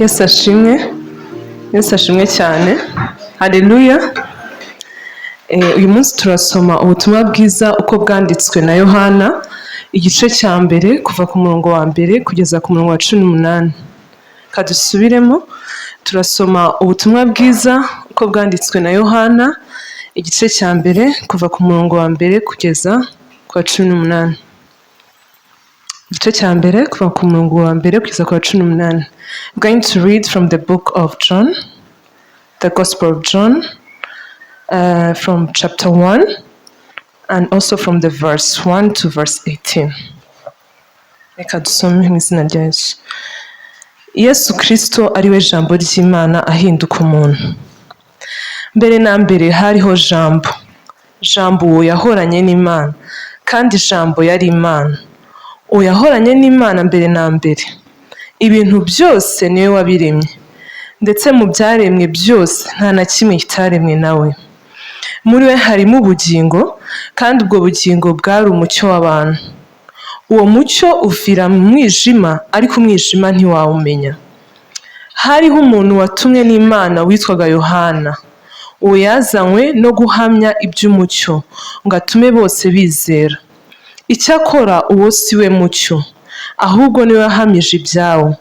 Yesu ashimwe, Yesu ashimwe cyane, haleluya. Uyu munsi turasoma ubutumwa bwiza uko bwanditswe na Yohana, igice cya mbere, kuva ku murongo wa mbere kugeza ku murongo wa 18. Kadusubiremo, turasoma ubutumwa bwiza uko bwanditswe na Yohana, igice cya mbere, kuva ku murongo wa mbere kugeza ku wa 18. Igice cya mbere, kuva ku murongo wa mbere kugeza ku wa 18. I'm going to read from the book of John, the Gospel of John, from chapter 1 and also from the verse 1 to verse 18. Reka dusome mu izina rya Yesu. Yesu Kristo ari we jambo ry'Imana ahinduka umuntu. Mbere na mbere hariho Jambo. Jambo uwo yahoranye n'Imana, kandi Jambo yari Imana. Uwo yahoranye n'Imana mbere na mbere. Ibintu byose niwe wabiremye, ndetse mu byaremwe byose nta na kimwe kitaremwe nawe. Muri we harimo ubugingo, kandi ubwo bugingo bwari umucyo w'abantu. Uwo mucyo uvira mu mwijima, ariko umwijima ntiwawumenya. Hariho umuntu watumwe n'Imana witwaga Yohana. Uwo yazanywe no guhamya iby'umucyo, ngo atume bose bizera. Icyakora uwo si we mucyo, ahubwo niwe wahamije ibyawo.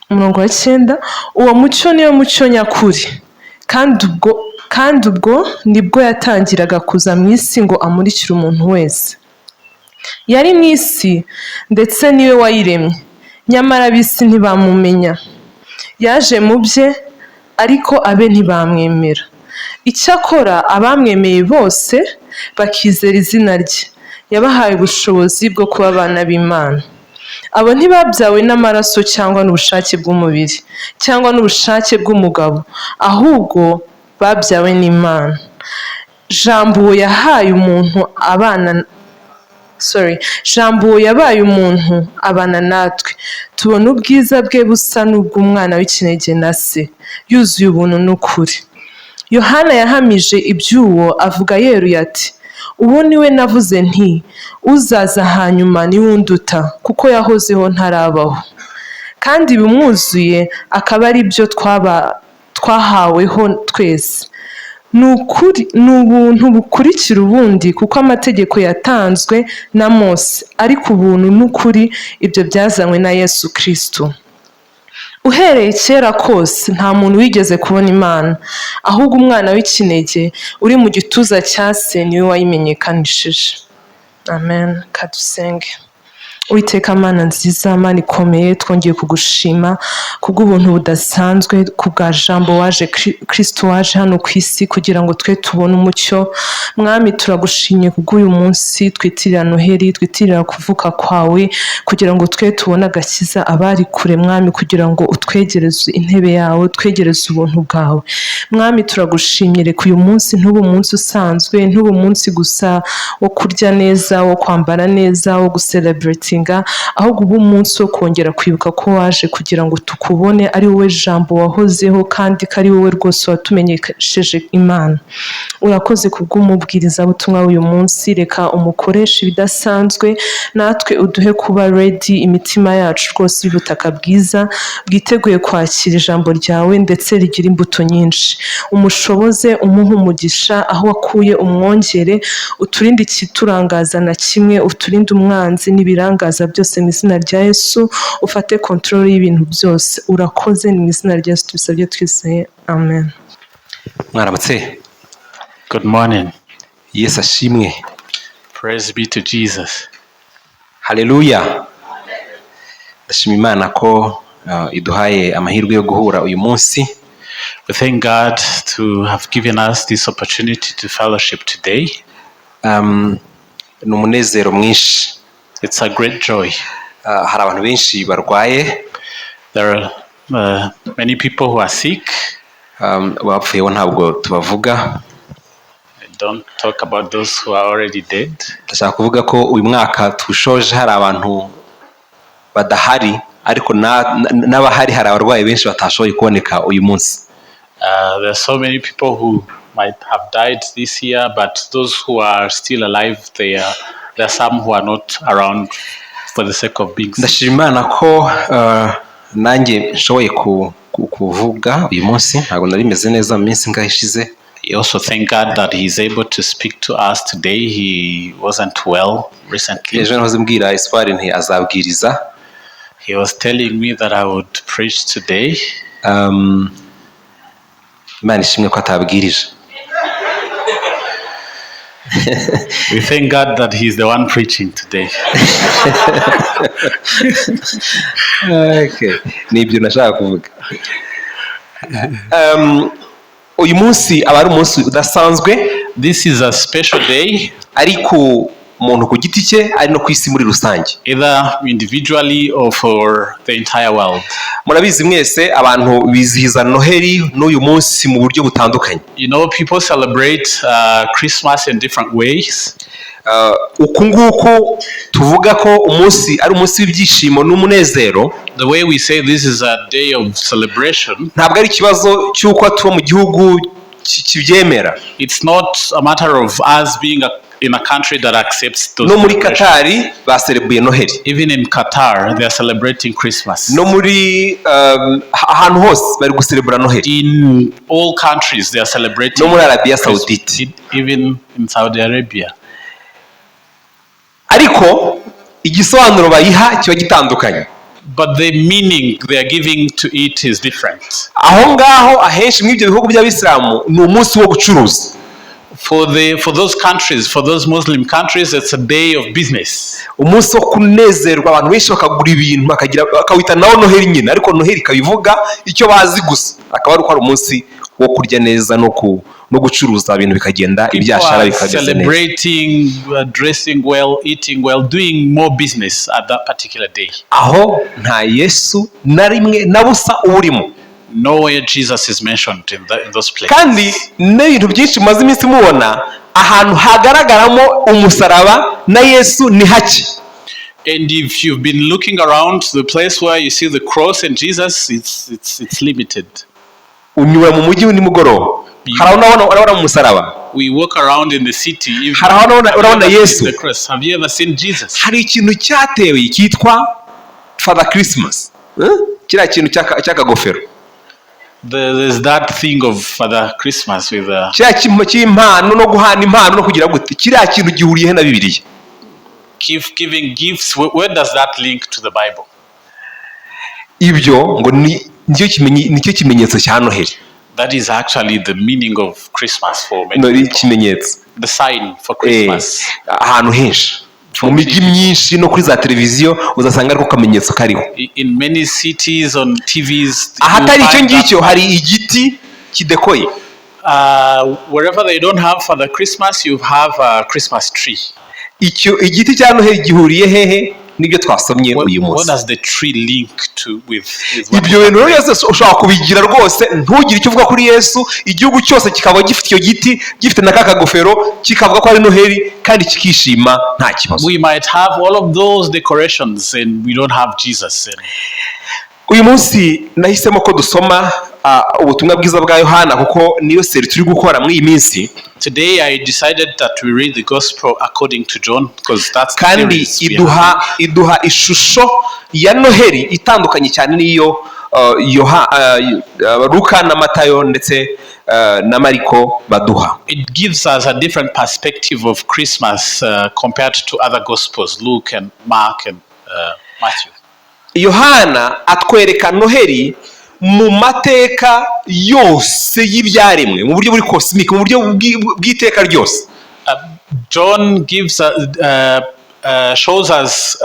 Umurongo wa cyenda: uwo mucyo niwe mucyo nyakuri, kandi ubwo nibwo yatangiraga kuza mu isi ngo amurikire umuntu wese. Yari mu isi, ndetse niwe wayiremye, nyamara ab'isi ntibamumenya. Yaje mu bye, ariko abe ntibamwemera. Icyakora abamwemeye bose bakizera izina rye, yabahaye ubushobozi bwo kuba abana b'Imana. Abo ntibabyawe n'amaraso cyangwa n'ubushake bw'umubiri cyangwa n'ubushake bw'umugabo, ahubwo babyawe n'Imana. Jambo uwo yahaye umuntu abana, sorry, Jambo uwo yabaye umuntu abana natwe, tubona ubwiza bwe busa n'ubw'umwana w'ikinege na se, yuzuye ubuntu n'ukuri. Yohana yahamije iby'uwo avuga yeruye ati: "Uwo ni we navuze nti: 'Uzaza hanyuma niwe unduta, kuko yahozeho ntarabaho.'" Kandi ibimwuzuye akaba ari byo twaba twahaweho twese. Ni ukuri, ni ubuntu bukurikira ubundi, kuko amategeko yatanzwe na Mose, ariko ubuntu n'ukuri ibyo byazanywe na Yesu Kristo. Uhereye kera kose nta muntu wigeze kubona Imana, ahubwo umwana w'ikinege uri mu gituza cya se niwe wayimenyekanishije. Amen. Kadusenge. Uwiteka Mana nziza, Mana ikomeye, twongeye kugushima kubw'ubuntu budasanzwe, kubwa Jambo waje, Kristo waje hano ku isi kugira ngo twe tubone umucyo. Mwami, turagushimye kubw'uyu munsi twitirira Noheli, twitirira kuvuka kwawe, kugira ngo twe tubone agakiza, abari kure, Mwami, kugira ngo utwegereze intebe yawe, utwegereze ubuntu bwawe. Mwami, turagushimye. Reka uyu munsi ntube umunsi usanzwe, ntube umunsi gusa wo kurya neza, wo kwambara neza, wo gucelebratinga, ahubwo ube umunsi wo kongera kwibuka ko waje kugira ngo tukubone, ari wowe Jambo wahozeho, kandi ko ari wowe rwose watumenyesheje Imana. Urakoze kubw'umubwirizabutumwa w'uyu munsi. Reka umukoreshe ibidasanzwe, natwe uduhe kuba ready, imitima yacu rwose y'ubutaka bwiza bwiteguye kwakira ijambo ryawe, ndetse rigira imbuto nyinshi. Umushoboze, umuhe umugisha, aho wakuye umwongere, uturinde ikiturangaza na kimwe, uturinde umwanzi n'ibirangaza byose mu izina rya Yesu, ufate control y'ibintu byose. Urakoze, ni mu izina rya Yesu tubisabye twizeye, amen. Mwaramutse. Good morning. Yesu ashimwe. Praise be to Jesus. Haleluya. Ndashima Imana ko iduhaye amahirwe yo guhura uyu munsi. We thank God to have given us this opportunity to fellowship today. Ni umunezero mwinshi. It's a great joy. Hari abantu benshi barwaye. There are many people who are sick. Bapfuyeho ntabwo tubavuga. I don't talk about those who are already dead. Ndashaka kuvuga ko uyu mwaka tuwushoje hari abantu badahari, ariko n'abahari hari abarwayi benshi batashoboye kuboneka uyu munsi. There are so many people who might have died this year, but those who are still alive, there are some who are not around for the sake of being sick. Ndashima Imana ko Nanjye nshoboye kuvuga uyu munsi, ntabwo nari meze neza mu minsi ingahe ishize. He also thank God that he's able to speak to us today. He wasn't well recently. Ejo nahoze mbwira Espoir nti azabwiriza. He was telling me that I would preach today. Imana ishimwe ko atabwirije. We thank God that he's the one preaching today. Okay. Ni ibyo nashaka kuvuga. Uyu munsi aba ari umunsi udasanzwe. This is a special day, ari ku muntu ku giti cye, ari no ku isi muri rusange. Either individually or for the entire world. Murabizi mwese, abantu bizihiza Noheli n'uyu munsi mu buryo butandukanye. People celebrate Christmas in different ways. Uku nguku tuvuga ko umunsi ari umunsi w'ibyishimo n'umunezero, The way we say this is a day of celebration, ntabwo ari ikibazo cy'uko tuba mu gihugu kibyemera. It's not a matter of us being in a country that accepts those No muri celebrations. Katari baserebuye Noheli. Even in Qatar, they are celebrating Christmas. No muri ahantu hose bari guserebura Noheli. In all countries, they are celebrating No muri Arabiya Christmas, Saudite. Even in Saudi Arabia. Ariko igisobanuro bayiha kiba gitandukanye. But the meaning they are giving to it is different. Aho ngaho ahenshi muri ibyo bihugu by'Abisilamu ni umunsi wo gucuruza. For those countries, for those Muslim countries, it's a day of business. Umunsi wo kunezerwa, abantu benshi bakagura ibintu, bakagira, bakawita nawo Noheli nyine, ariko Noheli ikabivuga icyo bazi gusa akaba ari uko ari umunsi wo kurya neza no gucuruza, ibintu bikagenda, People ibyashara are bikameze neza. celebrating, dressing well, eating well, doing more business at that particular day. Aho nta Yesu na rimwe na busa uba urimo. Nowhere Jesus is mentioned in those places. Kandi n'ibintu byinshi mumaze iminsi mubona, ahantu hagaragaramo umusaraba na Yesu ni hake. And if you've been looking around, the place where you see the cross and Jesus, it's limited. Unyura mu mujyi nimugoroba, hari aho urabona mu musaraba? We walk around in the city. If, Hari aho have you urabona ever seen Yesu? the cross? Have you ever seen Jesus? Hari ikintu cyatewe cyitwa Father Christmas. Eh? Kiriya kintu cy'akagofero. There's that thing of Father Christmas with Kiriya kintu cy'impano no guhana impano no kugira gute, kiriya kintu gihuriye he na Bibiliya? Giving gifts. Where does that link to the Bible? Ibyo ngo ni nicyo kimenyetso cya Noheli. That is actually the meaning of Christmas for many No, people. ikimenyetso. The sign for Christmas. Ahantu henshi mu mijyi myinshi no kuri za televiziyo uzasanga ariko kamenyetso kariho. In many cities, on TVs, you Ahatari icyo find that, ngicyo hari igiti kidekoye. Wherever they don't have Father Christmas, you have a Christmas tree. Icyo igiti cya Noheli gihuriye hehe n'ibyo twasomye uyu What munsi? does the tree link to with what Ibyo bintu rero byose ushobora kubigira rwose ntugire icyo uvuga kuri Yesu, igihugu cyose kikaba gifite icyo giti, gifite na ka kagofero, kikavuga ko ari Noheli kandi kikishima nta kibazo. We might have all of those decorations and we don't have Jesus. And Uyu munsi nahisemo ko dusoma ubutumwa bwiza bwa Yohana kuko niyo série turi gukora muri iyi minsi. Today I decided that we read the gospel according to John because that's the Kandi series we are iduha ishusho ya Noheli itandukanye cyane n'iyo Luka na Matayo ndetse na Mariko baduha. It gives us a different perspective of Christmas compared to other gospels, Luke and Mark and Matthew. Yohana atwereka Noheli mu mateka yose y'ibyaremwe, mu buryo buri cosmic, mu buryo bw'iteka ryose. John shows us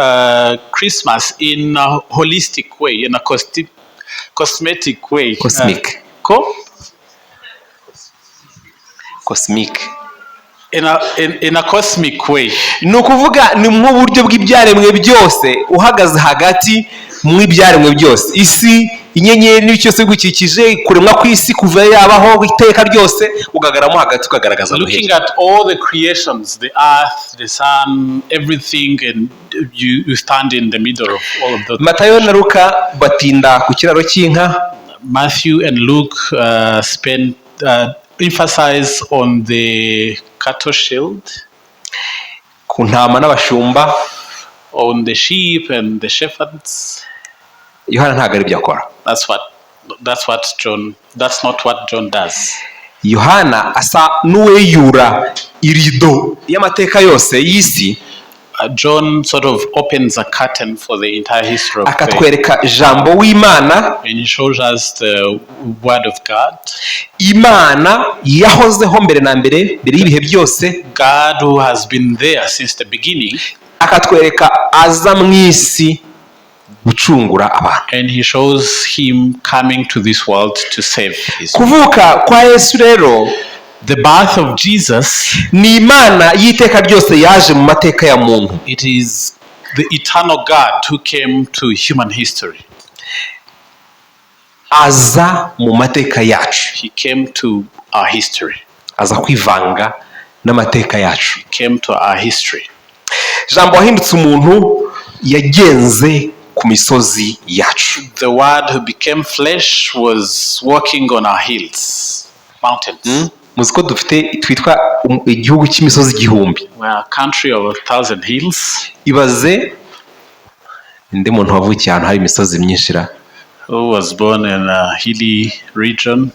Christmas in a holistic way, in a cosmetic way. Cosmic. Cosmic. In a cosmic way. Ni ukuvuga ni nk'uburyo bw'ibyaremwe byose, uhagaze hagati mu ibyaremwe byose, isi, inyenyeri n'ibyo byose bigukikije, kuremwa kw'isi kuva yabaho iteka ryose, ugaragaramo hagati ukagaragaza Noheli. Looking at all the creations, the earth, the sun, everything, and you stand in the middle of all of those. Matayo na Luka batinda ku kiraro cy'inka. Matthew and Luke spend emphasize on the cattle shield, ku ntama n'abashumba, on the sheep and the shepherds. Yohana ntabwo ari byo akora. That's not what John does. Yohana asa n'uweyura irido y'amateka yose y'isi, John sort of opens a curtain for the entire history of the, akatwereka Jambo w'Imana, and he shows us the Word of God, Imana yahozeho mbere na mbere, mbere y'ibihe byose, God who has been there since the beginning, akatwereka aza mu isi gucungura abantu. And he shows him coming to this world to save his. Kuvuka kwa Yesu rero The birth of Jesus, ni Imana y'iteka ryose yaje mu mateka ya muntu. It is the eternal God who came to human history. Aza mu mateka yacu. He came to our history. Aza kwivanga n'amateka yacu. He came to our history. Jambo wahindutse umuntu yagenze ku misozi yacu. The Word who became flesh was walking on our hills, mountains. Muzi ko dufite twitwa igihugu cy'imisozi igihumbi. We are a country of 1,000 hills. Ibaze undi muntu wavukiye ahantu hari imisozi myinshi ra? Who was born in a hilly region.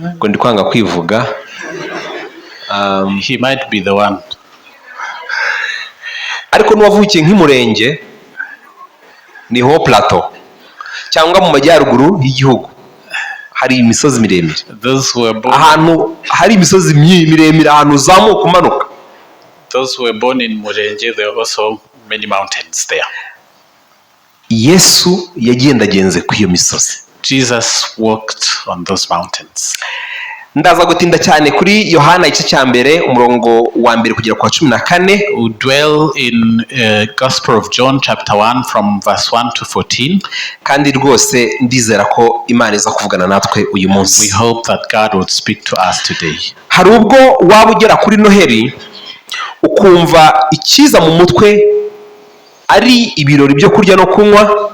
Ngo ndi kwanga kwivuga. He might be the one. Ariko n'uwavukiye nk'umurenge ni ho plateau cyangwa mu majyaruguru y'igihugu hari imisozi miremire. Those who were born, Ahantu hari imisozi miremire, ahantu uzamuka umanuka. Those who were born in Murenge, there are also many mountains there. Yesu yagendagenze ku iyo misozi. Jesus walked on those mountains. Ndaza gutinda cyane kuri Yohana igice cya mbere, umurongo wa mbere kugera ku wa 14. We dwell in Gospel of John, chapter 1, from verse 1 to 14. Kandi rwose ndizera ko Imana iza kuvugana natwe uyu We munsi. Hope that God will speak to us today. Hari ubwo waba ugera kuri Noheli ukumva ikiza mu mutwe ari ibirori byo kurya no kunywa.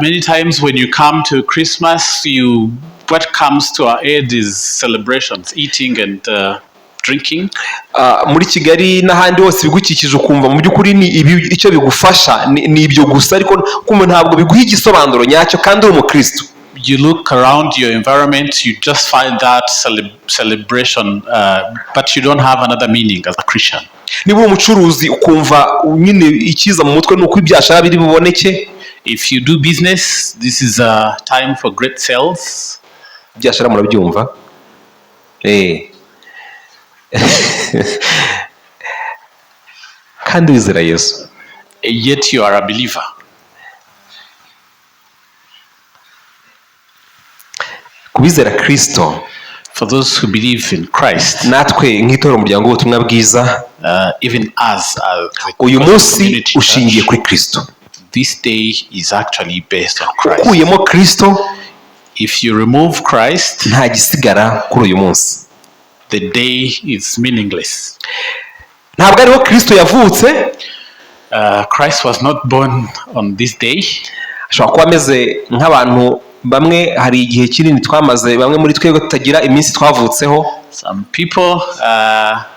Many times when you come to Christmas, you what comes to our head is celebrations, eating and drinking. Ah, muri Kigali n'ahandi hose ibigukikije ukumva mu by'ukuri ni ibi, icyo bigufasha ni ibyo gusa, ariko kumva ntabwo biguha igisobanuro nyacyo kandi uri umukristo. You look around your environment, you just find that celebration, but you don't have another meaning as a Christian. Niba uri umucuruzi ukumva nyine ikiza mu mutwe ni uko ibyashara biri buboneke. If you do business, this is a time for great sales. Ibyashara murabyumva. Kandi wizera Yesu. Yet you are a believer. Kubizera Kirisito, For those who believe in Christ, natwe nk'itorero umuryango w'ubutumwa bwiza, even us as the uyu munsi community ushingiye church, kuri Kirisito. This day is actually based on Christ. Ukuyemo Kirisito, If you remove Christ, nta gisigara kuri uyu munsi. The day is meaningless. Ntabwo ariho Kirisito yavutse. Christ was not born on this day. Ashobora kuba ameze nk'abantu bamwe, hari igihe kinini twamaze bamwe muri twebwe tutagira iminsi twavutseho. Some people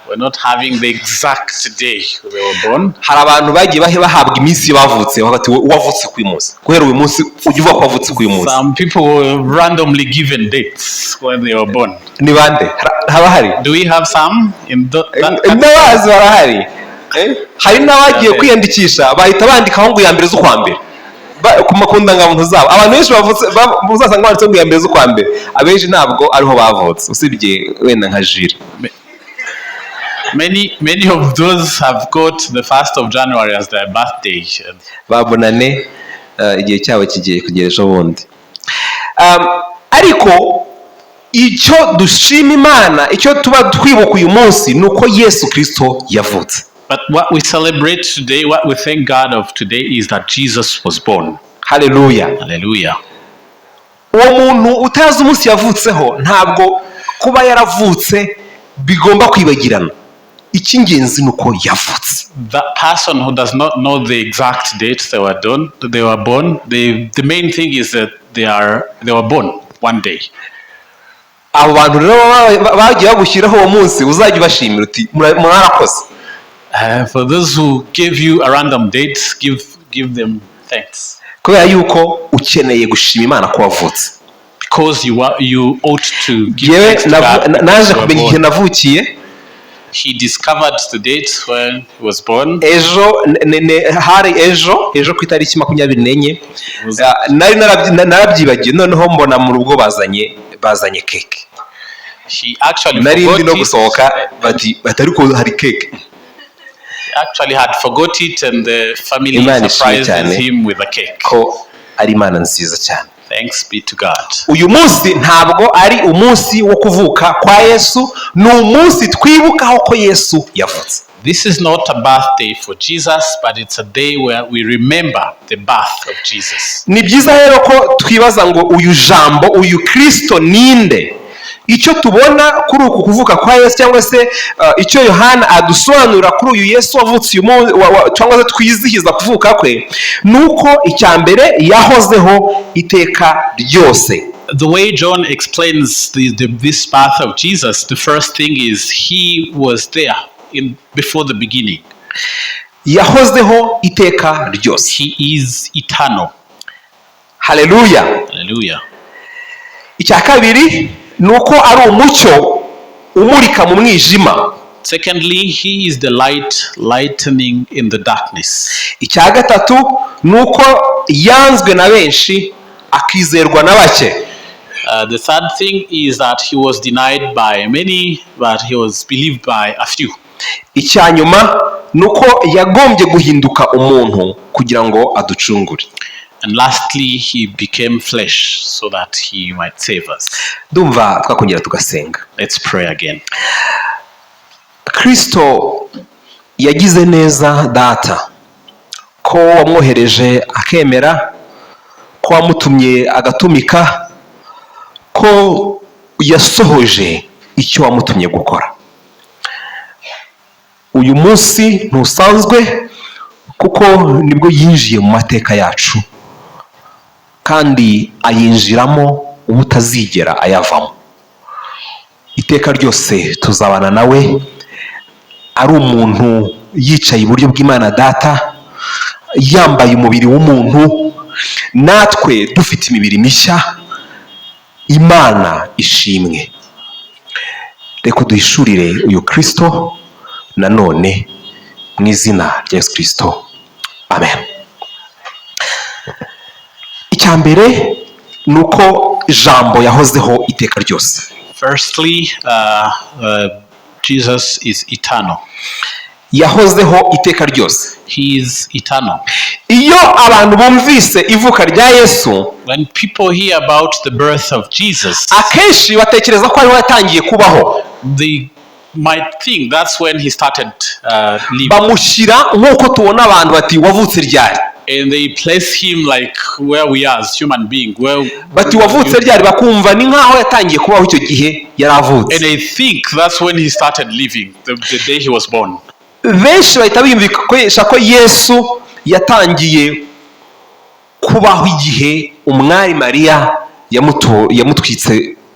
were not having the exact day they were born. Hari abantu bagiye bahabwa iminsi bavutseho, bati wavutse ku uyu munsi, guhera uyu munsi ujya uvuga ko wavutse ku uyu munsi. Some people were randomly given dates when they were born. Ni bande? Haba hari? Do we have some in that? N'abazi barahari. Eh? Hari n'abagiye kwiyandikisha bahita bandikaho ngo iya mbere z'ukwa mbere ku makundangamuntu zabo. Abantu benshi bavutse uzasanga banditseho ngo iya mbere z'ukwa mbere, abenshi ntabwo ariho bavutse, usibye wenda nka Jire. Many, many of those have got the 1st of January as their birthday. Babonane igihe cyabo kigiye kugera ejo bundi. Ariko icyo dushima Imana, icyo tuba twibuka uyu munsi, ni uko Yesu Kirisito yavutse. But what we celebrate today, what we thank God of today, is that Jesus was born. Haleluya! Hallelujah. Uwo muntu utazi umunsi yavutseho, ntabwo kuba yaravutse bigomba kwibagirana. Icy'ingenzi ni uko yavutse. That person who does not know the exact date they were born. The main thing is that they were born one day. Abo bantu rero bagiye bagushyiraho uwo munsi, uzajya ubashimira uti: "Mwarakoze." For those who gave you a random date, give give them thanks Kubera yuko ukeneye gushima Imana ko wavutse. Because you ought to give Yewe thanks to God because naje you were kumenya igihe born. navukiye. He discovered the date when he was born. Ejo hari ejo ku itariki 24. Ah, nari narabyibagiwe, noneho mbona mu rugo bazanye keke. He actually Nari ndi forgot no it. gusohoka, bati ariko hari keke. Actually had forgot it, and the family Imana ishimwe surprised cyane. Him with a cake. Ko ari Imana nziza cyane. Thanks be to God. Uyu munsi ntabwo ari umunsi wo kuvuka kwa Yesu, ni umunsi twibukaho ko Yesu yavutse. This is not a birthday for Jesus, but it's a day where we remember the birth of Jesus. Ni byiza rero ko twibaza ngo uyu Jambo, uyu Kirisito ninde? Icyo tubona kuri uku kuvuka kwa Yesu, cyangwa se icyo Yohana adusobanurira kuri uyu Yesu wavutse uyu munsi cyangwa se twizihiza kuvuka kwe, ni uko icya mbere yahozeho iteka ryose. The way John explains this birth of Jesus, the first thing is he was there in before the beginning. Yahozeho iteka ryose. He is eternal. Haleluya. Hallelujah. Icya kabiri ni uko ari umucyo umurika mu mwijima. Secondly, he is the light lightening in the darkness. Icya gatatu ni uko yanzwe na benshi, akizerwa na bake. The third thing is that he was denied by many, but he was believed by a few. Icya nyuma ni uko yagombye guhinduka umuntu kugira ngo aducungure. And lastly, he became flesh so that he might save us. Ndumva twakongera tugasenga. Let's pray again. Kirisito yagize neza, Data, ko wamwohereje akemera, ko wamutumye agatumika, ko yasohoje icyo wamutumye gukora. Uyu munsi ntusanzwe, kuko nibwo yinjiye mu mateka yacu, kandi ayinjiramo ubutazigera ayavamo. Iteka ryose tuzabana nawe, ari umuntu yicaye iburyo bw'Imana Data, yambaye umubiri w'umuntu, natwe dufite imibiri mishya. Imana ishimwe. Reka duhishurire uyu Kirisito nanone, mu izina rya Yesu Kirisito, amen. Icya mbere ni uko Ijambo yahozeho iteka ryose. Firstly, Jesus is eternal. Yahozeho iteka ryose. He is eternal. Iyo abantu bumvise ivuka rya Yesu, When people hear about the birth of Jesus, akenshi batekereza ko ariho yatangiye kubaho. They might think that's when he started living. Bamushyira nk'uko tubona abantu bati wavutse ryari? And they place him like where we are as human beings. Where, Bati wavutse ryari? Bakumva ni nk'aho yatangiye kubaho icyo gihe yari avutse. And they think that's when he started living, the day he was born. Benshi bahita biyumvisha ko Yesu yatangiye kubaho igihe umwari Mariya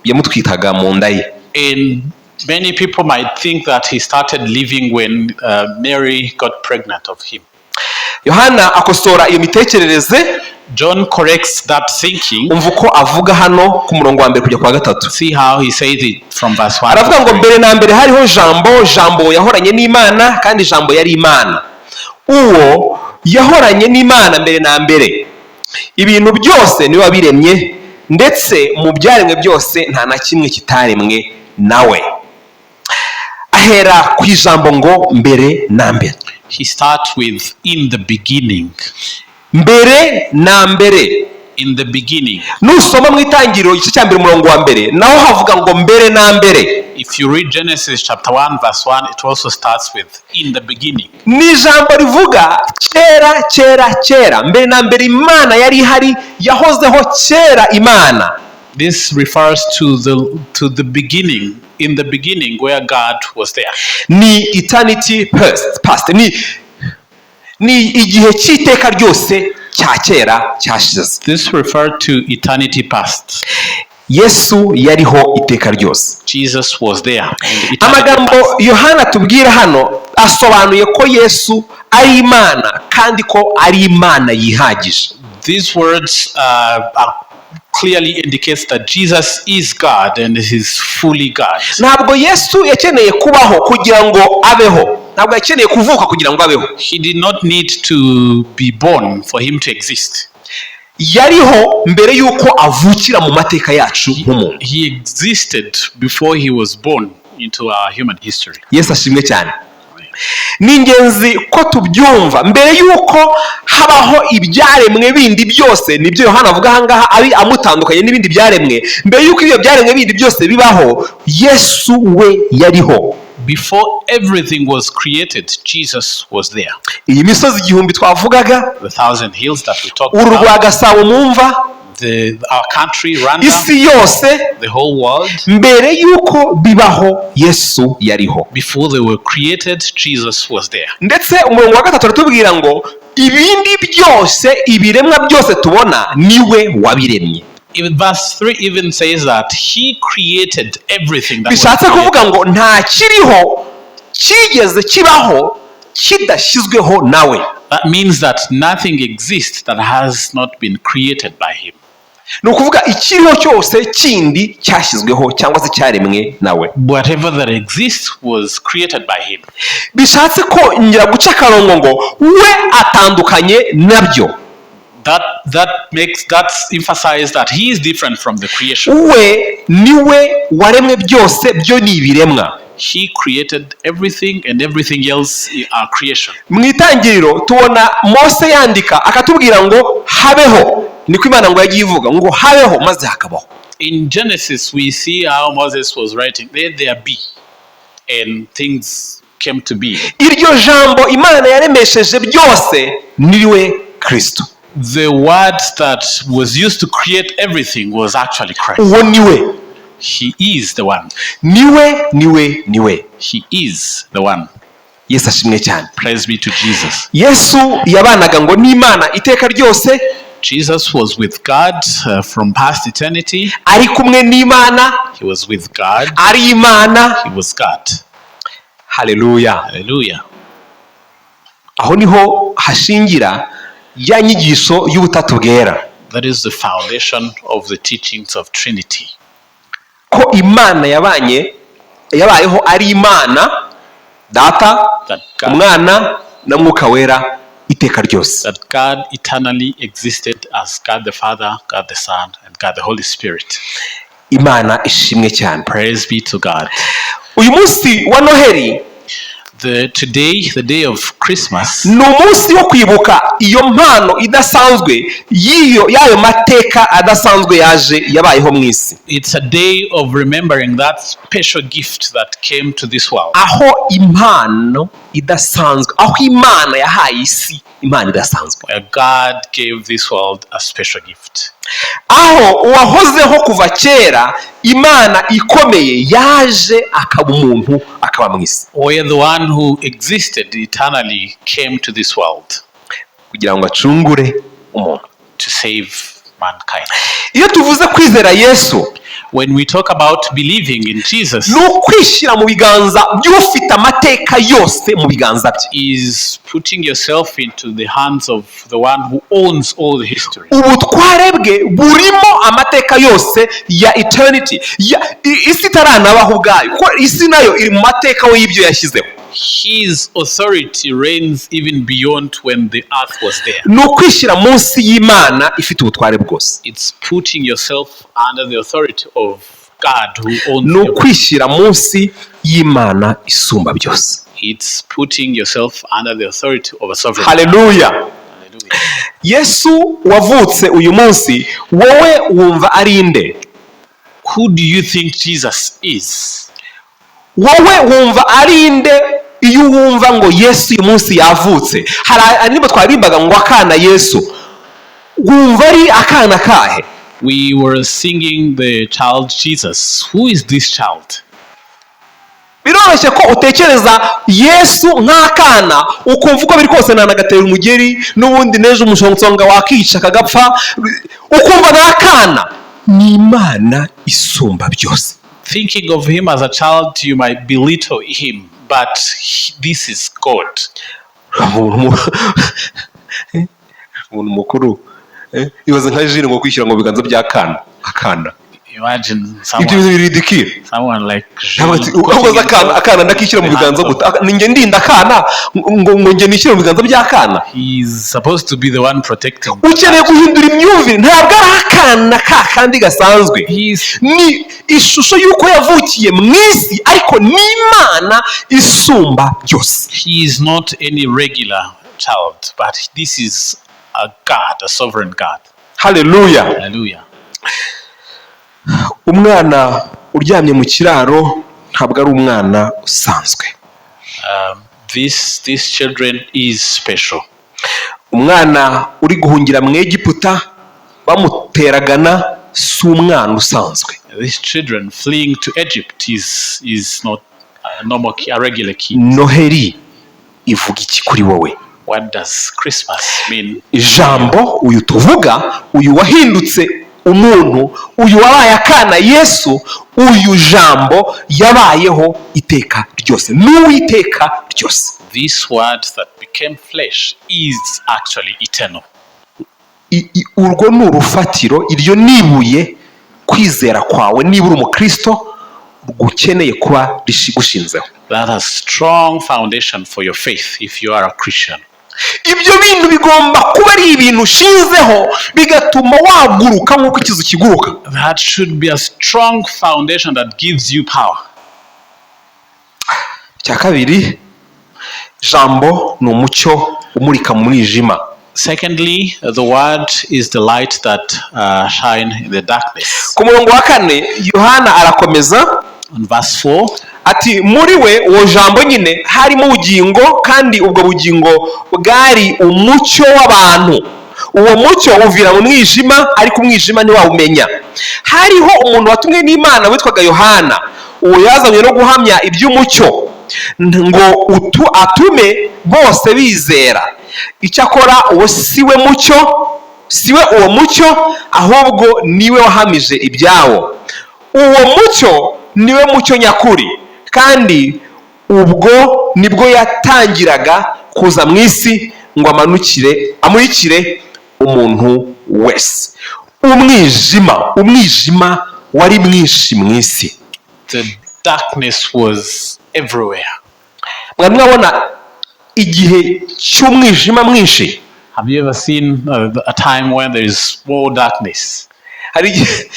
yamutwitaga mu nda ye. And many people might think that he started living when Mary got pregnant of him. Yohana akosora iyo mitekerereze. John corrects that thinking. Umva uko avuga hano ku murongo wa mbere kujya kwa gatatu. See how he says it from verse 1. Aravuga ngo mbere na mbere hariho Jambo, Jambo yahoranye n'Imana, kandi Jambo yari Imana. Uwo yahoranye n'Imana mbere na mbere. Ibintu byose niwe wabiremye, ndetse mu byaremwe byose nta na kimwe kitaremwe nawe. Ahera ku ijambo ngo mbere na mbere. He starts with "in the beginning." Mbere na mbere. In the beginning. Nusoma mu Itangiriro igice cya mbere umurongo wa mbere, naho havuga ngo mbere na mbere. If you read Genesis chapter 1, verse 1, it also starts with "in the beginning." Ni ijambo rivuga kera, kera, kera. Mbere na mbere Imana yari ihari, yahozeho kera Imana. This refers to the beginning, in the beginning where God was there. Ni eternity past, ni igihe cy'iteka ryose cya kera cyashize. This referred to eternity past. Yesu yariho iteka ryose. Jesus was there in the eternity Amagambo past. Yohana atubwira hano asobanuye ko Yesu ari Imana kandi ko ari Imana yihagije. These words are clearly indicates that Jesus is God and is fully God. Ntabwo Yesu yakeneye kubaho kugira ngo abeho, ntabwo yakeneye kuvuka kugira ngo abeho. He did not need to be born for him to exist. Yariho mbere y'uko avukira mu mateka yacu nk'umuntu. He existed before he was born into our human history. Yesu ashimwe cyane. Ni ingenzi ko tubyumva. Mbere y'uko habaho ibyaremwe bindi byose, nibyo Yohana avuga ahangaha ari amutandukanye n'ibindi byaremwe, mbere y'uko ibyo byaremwe bindi byose bibaho, Yesu we yariho. Before everything was created, Jesus was there. Iyi misozi igihumbi twavugaga, The thousand hills that we talked uru rwa about, Gasabo mwumva, our country, Rwanda, isi yose, the whole world, mbere y'uko bibaho Yesu yariho. Before they were created, Jesus was there. Ndetse umurongo wa gatatu aratubwira ngo ibindi byose, ibiremwa byose tubona, niwe wabiremye. Even verse 3 even says that he created everything that was Bishatse created. Kuvuga ngo nta kiriho cyigeze kibaho kidashyizweho nawe. That means that nothing exists that has not been created by him. Ni ukuvuga ikiriho cyose kindi cyashyizweho cyangwa se cyaremwe nawe. Whatever that exists was created by him. Bishatse kongera guca akarongo ngo we atandukanye nabyo. That makes that emphasize that he is different from the creation. We niwe waremwe byose, byo ni ibiremwa. He created everything and everything else are creation. Mu itangiriro tubona Mose yandika akatubwira ngo habeho, niko Imana ngo yagiye ivuga ngo habeho maze hakabaho. In Genesis, we see how Moses was writing, "Let there be," and things came to be. Iryo jambo Imana yaremesheje byose niwe Kirisito. The word that was used to create everything was actually Christ. Uwo niwe. He is the one. Niwe, niwe, niwe. He is the one. Yesu ashimwe cyane. Praise be to Jesus. Yesu yabanaga ngo n'Imana iteka ryose. Jesus was with God from past eternity. Ari kumwe n'Imana. He was with God. Ari Imana. He was God. Haleluya. Hallelujah. Aho niho hashingira ya nyigisho y'ubutatu bwera. That is the foundation of the teachings of Trinity. Ko Imana yabanye, yabayeho ari Imana Data, That God, Umwana na Mwuka Wera iteka ryose. That God eternally existed as God the Father, God the Son, and God the Holy Spirit. Imana ishimwe cyane. Praise be to God. Uyu munsi wa Noheli Today, the day of Christmas, ni umunsi wo kwibuka iyo mpano idasanzwe y'iyo y'ayo mateka adasanzwe yaje yabayeho mu isi. It's a day of remembering that special gift that came to this world. Aho impano idasanzwe, aho Imana yahaye isi impano idasanzwe. Where God gave this world a special gift. Aho uwahozeho kuva kera, Imana ikomeye, yaje akaba umuntu, akaba mu isi. Where the one who existed eternally came to this world kugira ngo acungure umuntu. To save mankind. Iyo tuvuze kwizera Yesu, When we talk about believing in Jesus, ni ukwishyira mu biganza by'ufite amateka yose mu biganza bye. Is putting yourself into the hands of the one who owns all the history. Ubutware bwe burimo amateka yose ya eternity isi itaranabaho ubwayo, kuko isi nayo iri mu mateka we y'ibyo yashyizeho. His authority reigns even beyond when the earth was there. Ni ukwishyira munsi y'Imana ifite ubutware bwose. It's putting yourself under the authority of God who owns Ni everything. ukwishyira munsi y'Imana isumba byose. It's putting yourself under the authority of a sovereign. Haleluya. Hallelujah. Yesu wavutse uyu munsi, wowe wumva ari nde? Who do you think Jesus is? Wowe wumva ari nde iyo wumva ngo Yesu uyu munsi yavutse? Hari indirimbo twaririmbaga ngo akana Yesu, wumva ari akana kahe? We were singing the child Jesus. Who is this child? Biroroshye ko utekereza Yesu nk'akana, ukumva uko biri kose nanagatera umugeri n'ubundi n'ejo umushonsonga wakica kagapfa, ukumva ni akana. Ni Imana isumba byose. Thinking of him as a child, you might belittle him, but this is God. Umuntu mukuru, ibaze nka Jire ngo kwishyira ngo biganza by'akana, akana. Imagine Ibyo someone, bintu biridikira. someone like Ntabwo Jules ati, ahubwo azi akana, akana ndakishyira mu biganza gute? Ni njye ndinda akana ngo njye nishyire mu biganza by'akana? He's supposed to be the one protecting. Ukeneye guhindura imyumvire. Ntabwo ari akana ka kandi gasanzwe. He's Ni ishusho y'uko yavukiye mu isi, ariko ni Imana isumba byose. He is not any regular child, but this is a God, a sovereign God. Haleluya. Hallelujah. Umwana uryamye mu kiraro ntabwo ari umwana usanzwe. This children is special. Umwana uri guhungira mu Egiputa bamuteragana si umwana usanzwe. These children fleeing to Egypt is not a normal, a regular kid. Noheri ivuga iki kuri wowe? What does Christmas mean? Ijambo uyu tuvuga, uyu wahindutse umuntu, uyu wabaye akana, Yesu, uyu Jambo yabayeho iteka ryose n'Uwiteka ryose. This word that became flesh is actually eternal. Urwo ni urufatiro, iryo ni ibuye kwizera kwawe niba uri umukristo gukeneye kuba gushinzeho. That a strong foundation for your faith if you are a Christian. Ibyo bintu bigomba kuba ari ibintu ushinzeho, bigatuma waguruka nk'uko ikizu kiguruka. That should be a strong foundation that gives you power. Icya kabiri, Jambo ni umucyo umurika mu mwijima. Secondly, the word is the light that shine in the darkness. Ku murongo wa 4, Yohana arakomeza. On verse 4, Ati: "Muri we, uwo Jambo nyine, harimo ubugingo, kandi ubwo bugingo bwari umucyo w'abantu. Uwo mucyo uvira mu mwijima, ariko umwijima ntiwawumenya. Hariho umuntu watumwe n'Imana witwaga Yohana. Uwo yazanywe no guhamya iby'umucyo, ngo atume bose bizera. Icyakora uwo si we mucyo, si we uwo mucyo, ahubwo niwe wahamije ibyawo. Uwo mucyo niwe mucyo nyakuri, kandi ubwo nibwo yatangiraga kuza mu isi ngo amanukire amurikire umuntu wese." Umwijima, umwijima wari mwinshi mu isi. The darkness was everywhere. Mwari mwabona igihe cy'umwijima mwinshi? Have you ever seen a time when there is more darkness? Hari igihe,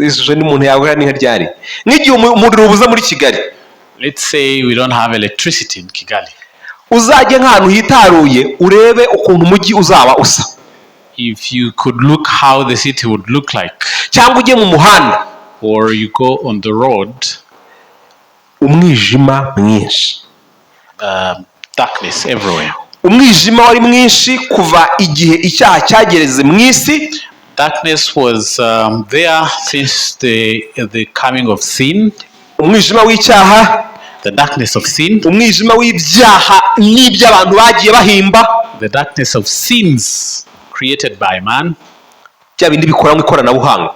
ishusho n'umuntu yaguha ni nka ryari, nk'igihe umuriro ubuze muri Kigali. Let's say we don't have electricity in Kigali. Uzajye nk'ahantu hitaruye urebe ukuntu umujyi uzaba usa. If you could look how the city would look like, Cyangwa ujye mu muhanda. or you go on the road, Umwijima mwinshi. Darkness everywhere. Umwijima wari mwinshi kuva igihe icyaha cyagereze mu isi. Darkness was there since the coming of sin, Umwijima w'icyaha. the darkness of sin, Umwijima w'ibyaha n'iby'abantu bagiye bahimba. the darkness of sins created by man, Bya bindi bikora mu ikoranabuhanga.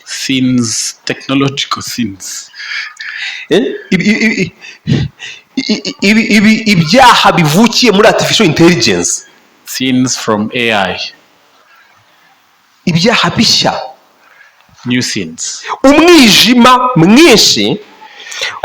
sins, technological sins. Eh? Ibyaha bivukiye muri artificial intelligence. Sins from AI, Ibyaha bishya. new sins. Umwijima mwinshi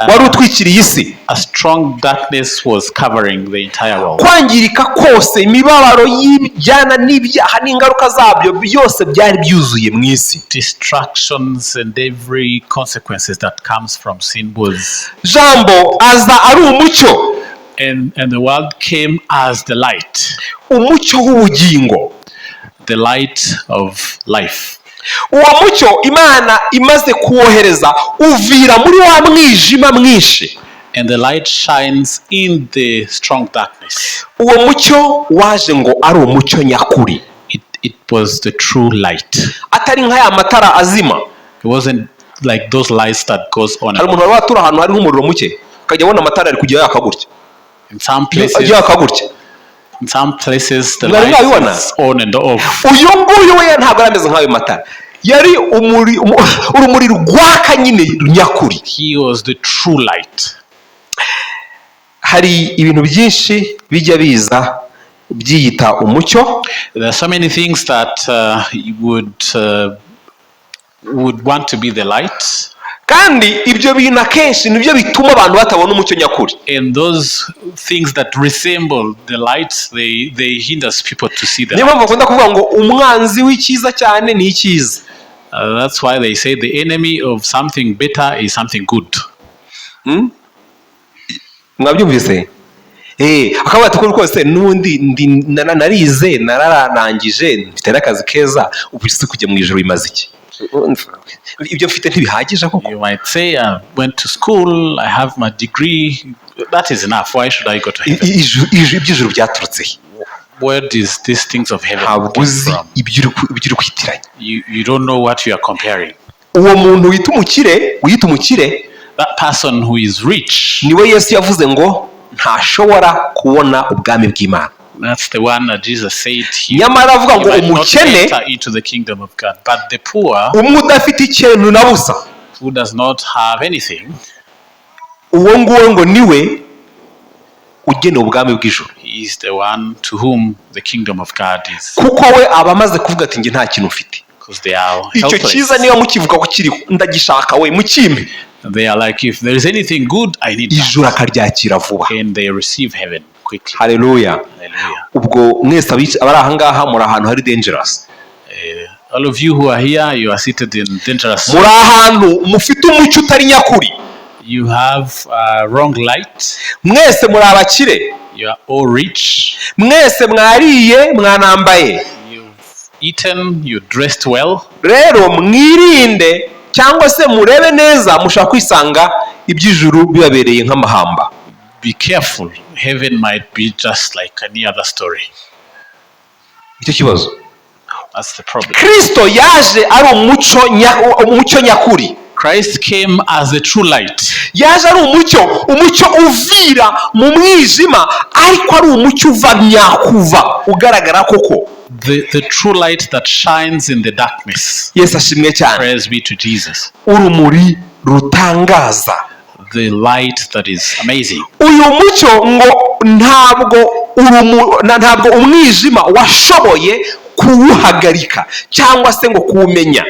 wari utwikiriye isi. A strong darkness was covering the entire world. Kwangirika kose, imibabaro y'ibijyana n'ibyaha n'ingaruka zabyo, byose byari byuzuye mu isi. Destructions and every consequences that comes from sin was Jambo aza ari umucyo. and the world came as the light, Umucyo w'ubugingo. the light of life. Uwo mucyo Imana imaze kuwohereza uvira muri wa mwijima mwinshi. And the light shines in the strong darkness. Uwo mucyo waje ngo ari umucyo nyakuri. It was the true light. Atari nka ya matara azima. It wasn't like those lights that goes on. Hari umuntu wari watura ahantu hari nk'umuriro muke, akajya abona amatara ari kujya yaka gutya, In some places, yaka gutya. in some places the Mwari light mwabibona? is on and off. Uyu nguyu we ntabwo yari ameze nk'ayo matara. Yari urumuri rwaka nyine nyakuri. He was the true light. Hari ibintu byinshi bijya biza byiyita umucyo. There are so many things that you would want to be the light, Kandi ibyo bintu akenshi nibyo bituma abantu batabona umucyo nyakuri. And those things that resemble the light, they hinders people to see the Niyo light. mpamvu bakunda kuvuga ngo umwanzi w'icyiza cyane ni icyiza. That's why they say the enemy of something better is something good. Mwabyumvise? Akavuga ati: "Rwose n'ubundi narize, nararangije, mfite n'akazi keza, ubu se kujya mu ijuru bimaze iki? Ibyo mfite ntibihagije koko?" You might say, "I went to school, I have my degree. That is enough. Why should I go to heaven?" Iby'ijuru byaturutse he? Where does these things of heaven Ntabwo come uzi from? ibyo uri kwitiranya. You don't know what you are comparing. Uwo muntu wita umukire, wiyita umukire, That person who is rich, niwe Yesu yavuze ngo ntashobora kubona ubwami bw'Imana. That's the one that Jesus said he, Nyamara avuga he ngo might not umukene, enter into the kingdom of God. But the poor umwe udafite ikintu na busa, who does not have anything, uwo nguwo ngo niwe ugenewe ubwami bw'ijuru. He is the one to whom the kingdom of God is. Kuko we aba amaze kuvuga ati: "Njye nta kintu mfite." Because they are Icyo helpless. cyiza niba mukivuga ko kiriho, ndagishaka we, mukimpe. They are like, "If there is anything good, I need that." Ijuru akaryakira vuba. And they receive heaven quickly. Haleluya. Hallelujah. Ubwo mwese abari aha ngaha muri ahantu hari dangerous. All of you who are here, you are seated in dangerous. Muri ahantu mufite umucyo utari nyakuri. You have wrong light. Mwese muri abakire. You are all rich. Mwese mwariye, mwanambaye. You've eaten. You dressed well. Rero mwirinde cyangwa se murebe neza, mushobora kwisanga iby'ijuru bibabereye nk'amahamba. Be careful. Heaven might be just like any other story. Icyo kibazo. That's the problem. Kristo yaje ari umucyo nyakuri. Christ came as the true light. Yaje ari umucyo, umucyo uvira mu mwijima, ariko ari umucyo uva nyakuva, ugaragara koko. The true light that shines in the darkness. Yesu ashimwe cyane. Praise be to Jesus. Urumuri rutangaza. The light that is amazing. Uyu mucyo ngo ntabwo umwijima washoboye kuwuhagarika cyangwa se ngo kuwumenya.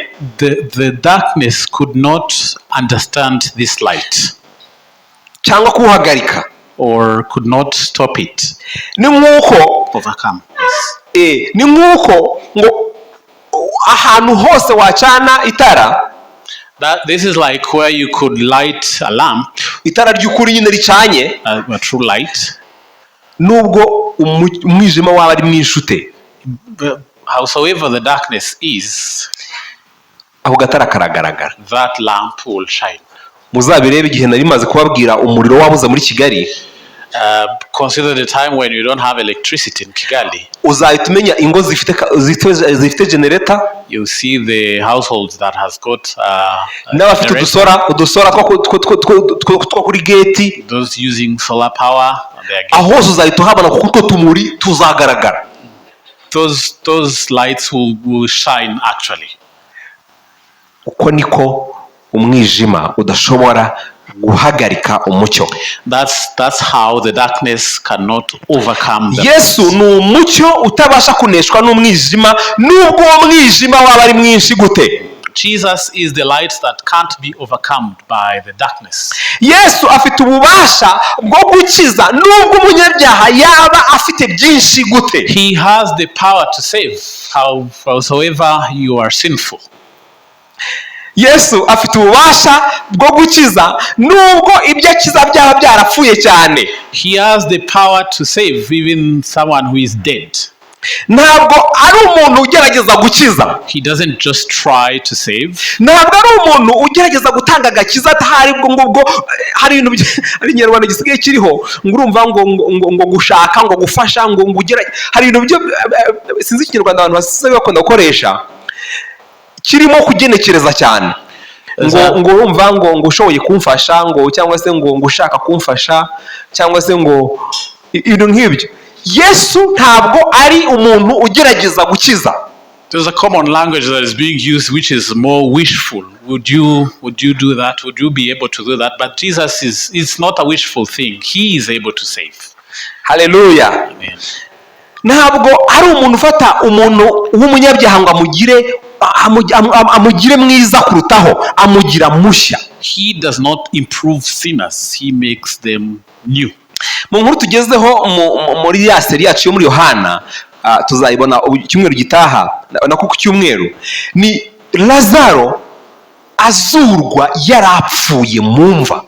The darkness could not understand this light Cyangwa kuwuhagarika. Or could not stop it. Ni nk'uko Overcome. Yes. Ni nk'uko ngo ahantu hose wacana itara, That this is like where you could light a lamp, itara ry'ukuri nyine ricanye, a true light. Nubwo umwijima waba ari mwinshi ute, But howsoever the darkness is, ako gatara karagaragara. That lamp will shine. Muzabirebe igihe nari maze kubabwira umuriro wabuze muri Kigali. Consider the time when you don't have electricity in Kigali. Uzahita umenya ingo zifite generator, You see the households that has got a n'abafite generator, udusora two kuri gate. Those using solar power. They are Aho hose uzahita uhabona kuko utwo tumuri tuzagaragara. Those lights will shine actually. Uko niko umwijima udashobora guhagarika umucyo. That's how the darkness cannot overcome the Yesu ni umucyo utabasha kuneshwa n'umwijima, nubwo uwo mwijima waba ari mwinshi gute. Jesus is the light that can't be overcome by the darkness. Yesu afite ububasha bwo gukiza nubwo umunyabyaha yaba afite byinshi gute. He has the power to save, howsoever you are sinful. Yesu afite ububasha bwo gukiza nubwo ibyo akiza byaba byarapfuye cyane. He has the power to save even someone who is dead. Ntabwo ari umuntu ugerageza gukiza. He doesn't just try to save. Ntabwo ari umuntu ugerageza gutanga agakiza atahari ubwo ngubwo. Hari ibintu hari Ikinyarwanda gisigaye kiriho ngo urumva ngo gushaka ngo gufasha ngo ugera, hari ibintu byo sinzi Ikinyarwanda abantu basigaye bakunda gukoresha kirimo kugenekereza cyane ngo urumva ngo ushoboye kumfasha, ngo cyangwa se ngo ushaka kumfasha, cyangwa se ngo ibintu nk'ibyo. Yesu ntabwo ari umuntu ugerageza gukiza. There's a common language that is being used which is more wishful. Would you do that? Would you be able to do that? But Jesus is, it's not a wishful thing. He is able to save. Haleluya. Amen. Ntabwo ari umuntu ufata umuntu w'umunyabyaha ngo amugire mwiza kurutaho, amugira mushya. He does not improve sinners, he makes them new. Mu nkuru tugezeho muri ya série yacu yo muri Yohana, tuzayibona ubu icyumweru gitaha, nako ku cyumweru, ni Lazaro azurwa yarapfuye mu mva.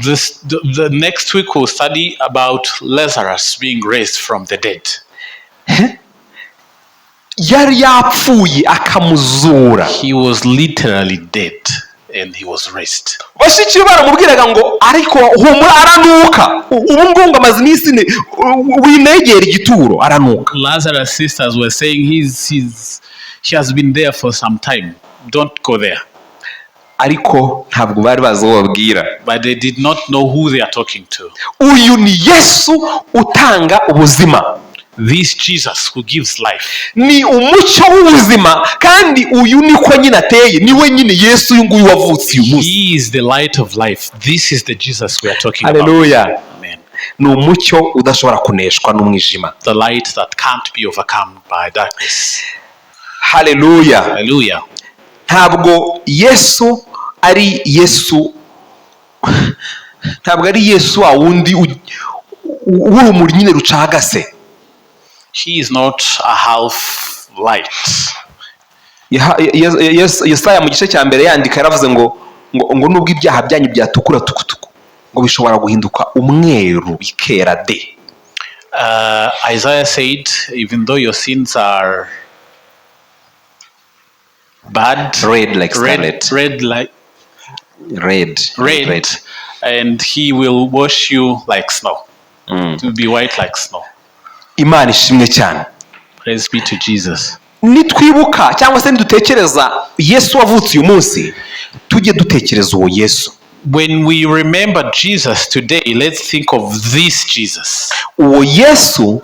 The next week we'll study about Lazarus being raised from the dead. Yari yapfuye akamuzura. He was literally dead and he was raised. Bashiki be baramubwiraga ngo ariko humura, aranuka, ubu ngubu ngo amaze iminsi ine, winegera igituro, aranuka. Lazarus' sisters were saying he has been there for some time. Don't go there. Ariko ntabwo bari bazi uwo babwira. But they did not know who they are talking to. Uyu ni Yesu utanga ubuzima. This Jesus who gives life. Ni umucyo w'ubuzima, kandi uyu niko nyine ateye, niwe nyine Yesu uyu nguyu wavutse uyu munsi. He is the light of life. This is the Jesus we are talking about. Haleluya. Amen. Ni umucyo udashobora kuneshwa n'umwijima. The light that can't be overcome by darkness. Haleluya. Hallelujah. Ntabwo Yesu ari Yesu, ntabwo ari Yesu wa wundi w'urumuri nyine rucagase. He is not a half light. Yesaya mu gice cya mbere yandika yaravuze ngo nubwo ibyaha byanyu byatukura tukutuku, ngo bishobora guhinduka umweru bikera de. Isaiah said, even though your sins are bad, red like red, scarlet. Red like Red. Red, and he will wash you like snow. To be white like snow. Imana ishimwe cyane. Praise be to Jesus. Nitwibuka cyangwa se nidutekereza Yesu wavutse uyu munsi, tujye dutekereza uwo Yesu. When we remember Jesus today, let's think of this Jesus. Uwo Yesu,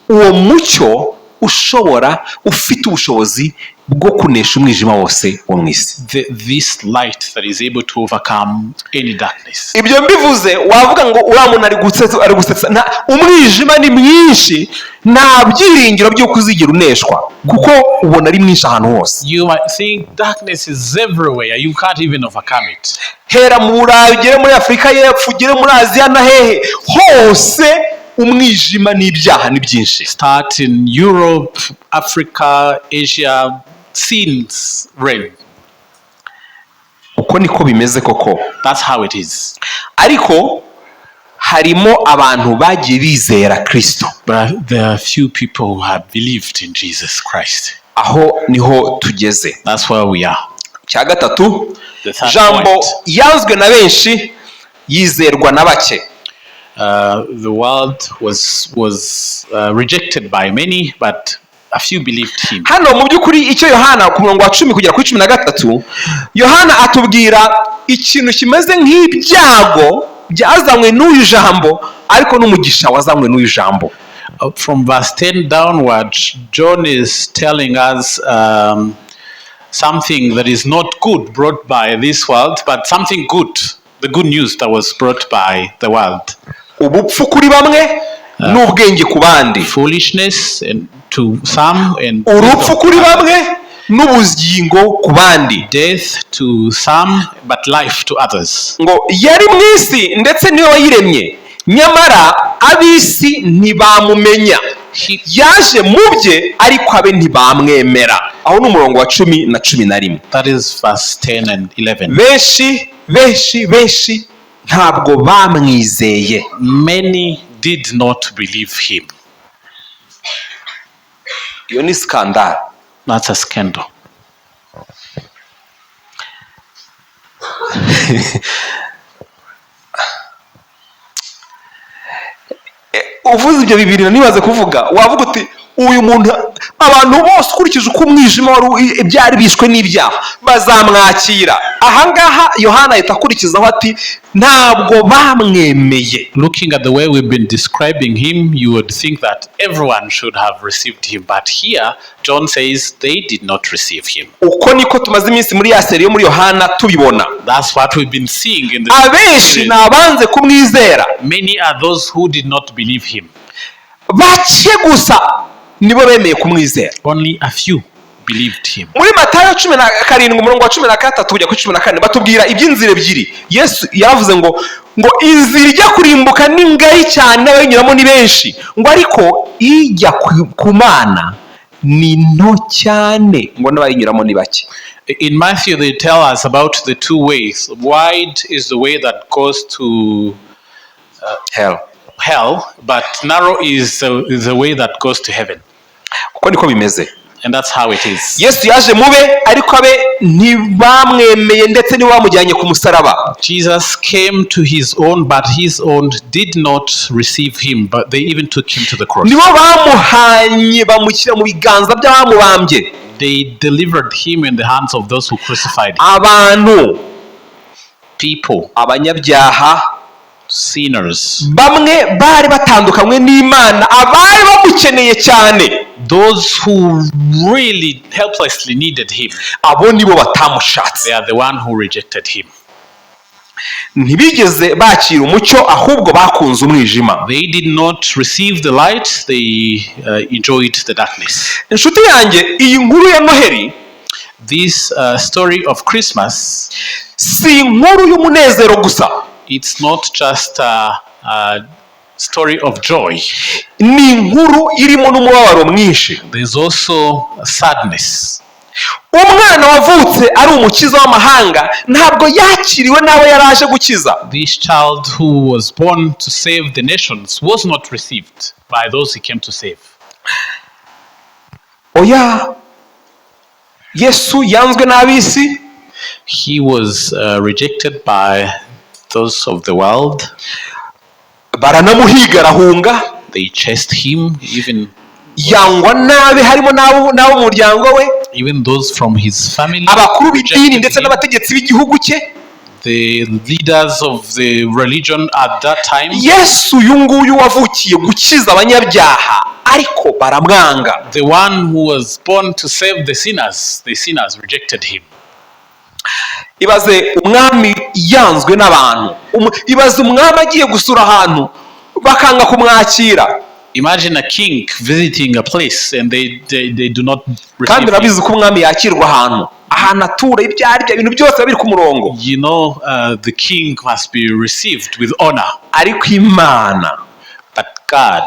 uwo mucyo ushobora, ufite ubushobozi bwo kunesha umwijima wose wo mu isi. This light that is able to overcome any darkness. Ibyo mbivuze wavuga ngo uriya muntu ari gusetsa, ari gusetsa. Umwijima ni mwinshi, nta byiringiro by'uko uzigera uneshwa kuko ubona ari mwinshi ahantu hose. You might think darkness is everywhere, you can't even overcome it. Hera mu Burayi, ugere muri Afurika y'Epfo, ugere muri Aziya na hehe hose, umwijima n'ibyaha ni byinshi. Start in Europe, Africa, Asia, sins reign. Uko niko bimeze koko. That's how it is. Ariko harimo abantu bagiye bizera Kirisito. But there are few people who have believed in Jesus Christ. Aho niho tugeze. That's where we are. Cya gatatu, The third Jambo point. yanzwe na benshi, yizerwa na bake. The world was rejected by many, but a few believed him. Hano mu by'ukuri icyo Yohana ku murongo wa 10 kugera kuri 13, Yohana atubwira ikintu kimeze nk'ibyago byazanywe n'uyu Jambo, ariko n'umugisha wazanywe n'uyu Jambo. From verse 10 downward, John is telling us something that is not good brought by this world, but something good, the good news that was brought by the world. Ubupfu kuri bamwe n'ubwenge ku bandi. Foolishness and to some and Urupfu kuri bamwe n'ubugingo ku bandi. Death to some, but life to others. Ngo yari mu isi, ndetse niwe wayiremye, nyamara ab'isi ntibamumenya. Yaje mu bye, ariko abe ntibamwemera. Aho ni umurongo wa 10 na 11. That is verse 10 and 11. Benshi, benshi, benshi ntabwo bamwizeye. Many did not believe him. Iyo ni scandale. That's a scandal. Uvuze ibyo bibiri nibaze kuvuga, wavuga uti Uyu muntu, abantu bose, ukurikije uko umwijima wari byari bishwe n'ibyaha, bazamwakira. Ahangaha Yohana ahita akurikizaho ati: "Ntabwo bamwemeye." Looking at the way we've been describing him, you would think that everyone should have received him. But here, John says they did not receive him. Uko niko tumaze iminsi muri ya série yo muri Yohana tubibona. That's what we've been seeing in the Abenshi series. ni abanze kumwizera. Many are those who did not believe him. Bake gusa nibo bemeye kumwizera. Only a few believed him. Muri Matayo 17, umurongo wa 13 kujya kuri 14, batubwira iby'inzira ebyiri. Yesu yaravuze ngo inzira ijya kurimbuka ni ngari cyane, n'abayinyuramo ni benshi, ngo ariko ijya ku Mana ni nto cyane, ngo n'abayinyuramo ni bake. In Matthew, they tell us about the two ways. Wide is the way that goes to hell, hell, but narrow is the way that goes to heaven. Uko niko bimeze. And that's how it is. Yesu yaje mube, ariko abe ntibamwemeye, ndetse nibo bamujyanye ku musaraba. Jesus came to his own, but his own did not receive him, but they even took him to the cross. Nibo bamuhanye, bamushyira mu biganza by'abamubambye. They delivered him in the hands of those who crucified him. Abantu, People, abanyabyaha, sinners, bamwe bari batandukanywe n'Imana, abari bamukeneye cyane, those who really helplessly needed him, abo nibo batamushatse. they are the one who rejected him. Ntibigeze bakira umucyo, ahubwo bakunze umwijima. They did not receive the light, they enjoyed the darkness. Inshuti yanjye, iyi nkuru ya Noheli This story of Christmas, si inkuru y'umunezero gusa. it's not just a story of joy. Ni inkuru irimo n'umubabaro mwinshi. There's also sadness. Umwana wavutse ari umukiza w'amahanga ntabwo yakiriwe n'abo yari aje gukiza. This child who was born to save the nations was not received by those he came to save. Oya, Yesu yanzwe n'ab'isi. He was rejected by those of the world. Baranamuhiga, arahunga. They chased him, even Yangwa nabi, harimo n'abo mu muryango we, even those from his family abakuru b'idini rejected ndetse him. n'abategetsi b'igihugu cye. The leaders of the religion at that time. Yesu uyu nguyu wavukiye gukiza abanyabyaha, ariko baramwanga. The one who was born to save the sinners rejected him. Ibaze umwami yanzwe n'abantu. Ibaze umwami agiye gusura ahantu, bakanga kumwakira. Imagine a king visiting a place and they do not Kandi receive him. urabizi ko umwami yakirwa ahantu atura, ibyo arya, ibintu byose biba biri ku murongo. The king must be received with honor. Ariko Imana, But God,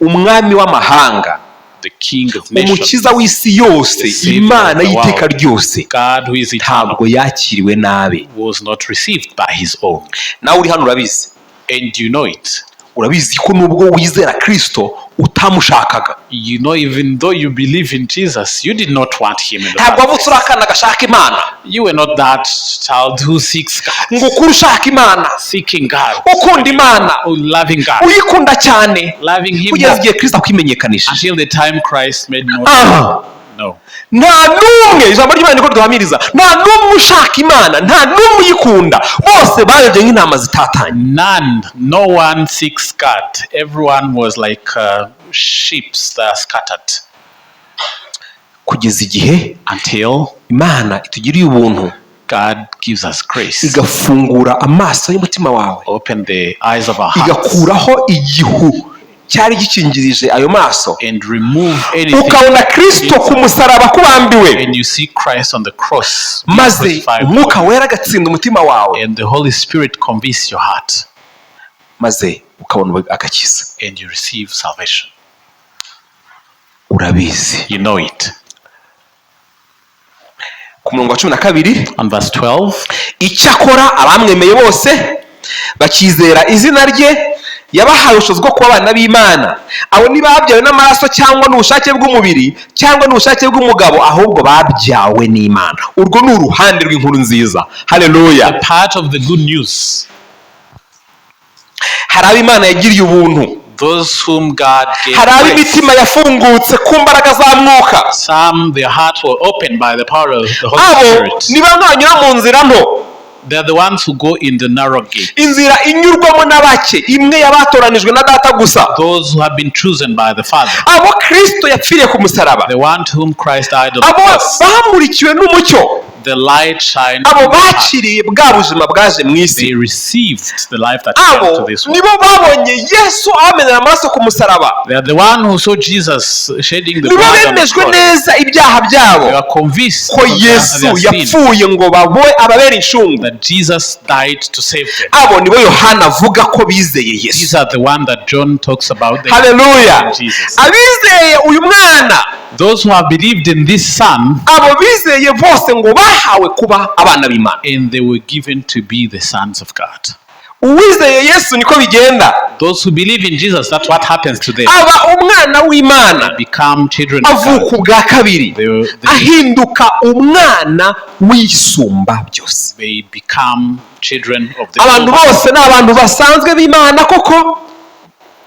umwami w'amahanga, the king of nations, umukiza w'isi yose, Savior Imana of the y'iteka world, ryose, God who is eternal, ntabwo yakiriwe nabi. was not received by his own. Nawe uri hano urabizi. And you know it. Urabizi ko nubwo wizera Kirisito utamushakaga. Even though you believe in Jesus, you did not want him in the Ntabwo first wavutse uri place. akana gashaka Imana, You were not that child who seeks God, ngo ukure ushaka Imana, seeking God, ukunda Imana, oh, loving God, uyikunda cyane, loving him kugeza more, igihe Kirisito akwimenyekanishije. until the time Christ made known. Aha. No. Nta n'umwe, ijambo ry'Imana niko duhamiriza, nta n'umwe ushaka Imana, nta n'umwe uyikunda, bose bayobye nk'intama zitatanye. None, no one seeks God. Everyone was like sheep that are scattered Kugeza igihe until Imana itugiriye ubuntu, God gives us grace. igafungura amaso y'umutima wawe, Open the eyes of our hearts igakuraho igihu cyari gikingirije ayo maso, and remove anything. ukabona Kirisito ku musaraba kubambiwe, And you see Christ on the cross being maze crucified. Umwuka Wera agatsinda umutima wawe, And the Holy Spirit convinces your heart maze ukabona agakiza. And you receive salvation. Urabizi. You know it. Ku murongo wa 12, On verse 12, icyakora abamwemeye bose bakizera izina rye, yabahaye ubushobozi bwo kuba abana b'Imana. Abo ntibabyawe n'amaraso cyangwa n'ubushake bw'umubiri cyangwa n'ubushake bw'umugabo, ahubwo babyawe n'Imana. Urwo ni uruhande rw'inkuru nziza. Haleluya. The part of the good news. Hari abo Imana yagiriye ubuntu. Those whom God gave Hari grace. Ab'imitima yafungutse ku mbaraga za Mwuka. Some, their hearts were opened by the power of the Holy Abo Spirit. ni bamwe banyura mu nzira nto. They are the ones who go in the narrow gate. Inzira inyurwamo na bake, imwe y'abatoranijwe na Data gusa. Those who have been chosen by the Father. Abo Kristo yapfiriye ku musaraba. The one to whom Christ died on the Abo cross. bamurikiwe n'umucyo. The light shined Abo in their heart. bakiriye bwa buzima bwaje mu isi. They received the life that came Abo to this world. nibo babonye Yesu abamenera amaraso ku musaraba. They are the one who saw Jesus shedding the Nibo blood on the bemejwe cross. neza ibyaha byabo They are convinced ko of Yesu their sin, yapfuye ngo babe ababere incungu. that Jesus died to save them. Abo nibo Yohana avuga ko bizeye Yesu. These are the one that John talks about. They Haleluya. in Jesus. Abizeye uyu mwana, Those who have believed in this Son, abo bizeye bose ngo bahawe kuba abana b'Imana. And they were given to be the sons of God. Uwizeye Yesu niko bigenda. Those who believe in Jesus, that's what happens to them. Aba umwana w'Imana. Become children of Avuka God. ubwa kabiri. Ahinduka umwana w'Isumba Byose. They become children of the Abantu Almighty. bose ni abantu basanzwe b'Imana koko,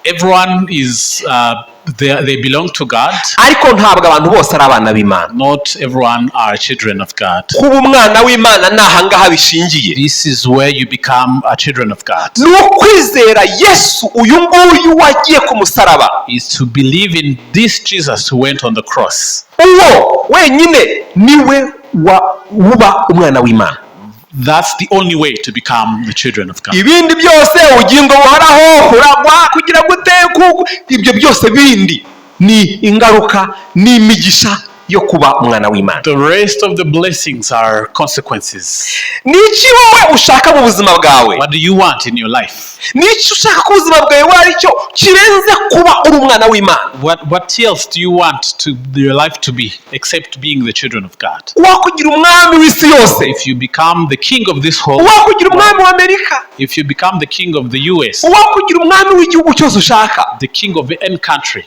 Everyone is, they belong to God. ariko ntabwo abantu bose ari abana b'Imana. Not everyone are children of God. Kuba umwana w'Imana ni ahangaha bishingiye. This is where you become a children of God. Ni ukwizera Yesu uyu nguyu wagiye ku musaraba. Is to believe in this Jesus who went on the cross. Uwo wenyine niwe wa uba umwana w'Imana. That's the only way to become the children of God. Ibindi byose, ubugingo buhoraho, kuragwa, kugira gute, ibyo byose bindi ni ingaruka n'imigisha yo kuba umwana w'Imana. The rest of the blessings are consequences. Ni iki wowe ushaka mu buzima bwawe? What do you want in your life? Ni iki ushaka ko ubuzima bwawe buba aricyo kirenze kuba uri umwana w'Imana? What else do you want to your life to be except being the children of God? Wakugira umwami w'isi yose, If you become the king of this whole, wakugira umwami w'Amerika, if you become the king of the US, wakugira umwami w'igihugu cyose ushaka, the king of any country,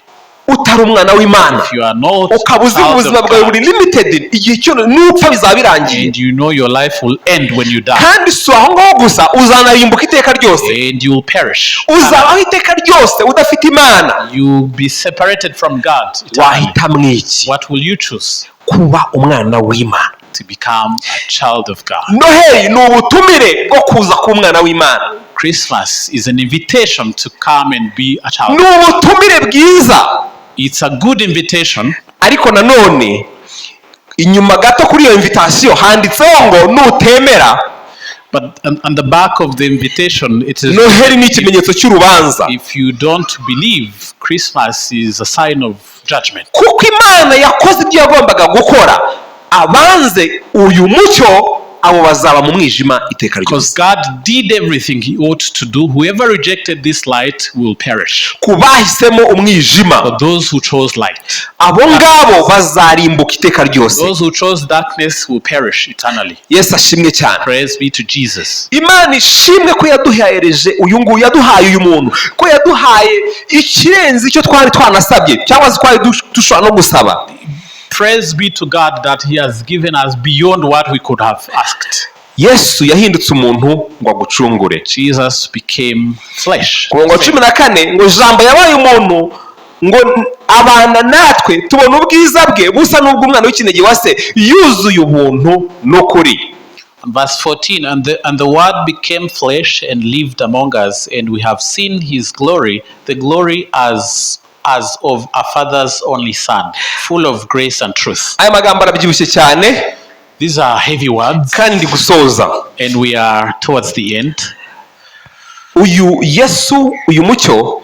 utari umwana w'Imana, if you are not ukaba uzi child ubuzima of bwawe God, buri limited, igihe cyose nupfa bizaba birangiye. And you know your life will end when you die, Kandi si aho ngaho gusa, uzanarimbuka iteka ryose. And you will perish. Uzabaho iteka ryose udafite Imana. You'll be separated from God eternally. Wahitamo iki? What will you choose? Kuba umwana w'Imana. To become a child of God. Noheli ni ubutumire bwo kuza kuba umwana w'Imana. Christmas is an invitation to come and be a child. Ni ubutumire bwiza. It's a good invitation, Ariko nanone inyuma gato kuri iyo invitation handitseho ngo nutemera, but on the back of the invitation, it is Noheli ni ikimenyetso cy'urubanza. If you don't believe, Christmas is a sign of judgment. Kuko Imana yakoze ibyo yagombaga gukora, abanze uyu mucyo, abo bazaba mu mwijima iteka ryose. Because God did everything He ought to do. Whoever rejected this light will perish. Ku bahisemo umwijima, But those who chose light, abo ngabo bazarimbuka iteka ryose. Those who chose darkness will perish eternally. Yesu ashimwe cyane. Praise be to Jesus. Imana ishimwe ko yaduhereje uyu nguyu, yaduhaye uyu muntu, ko yaduhaye ikirenze icyo twari twanasabye cyangwa se twari dushobora no gusaba. Praise be to God that He has given us beyond what we could have asked. Yesu yahindutse umuntu ngo agucungure. Jesus became flesh. Ku murongo wa 14 ngo Jambo yabaye umuntu ngo abana natwe, tubona ubwiza bwe busa n'ubw'umwana w'ikinege wa se, yuzuye ubuntu n'ukuri. Verse 14, and the Word became flesh and lived among us, and we have seen his glory, the glory as of a father's only son, full of grace and truth. Aya magambo arabyibushye cyane. These are heavy words, Kandi ndi gusoza. And we are towards the end. Uyu Yesu, uyu mucyo,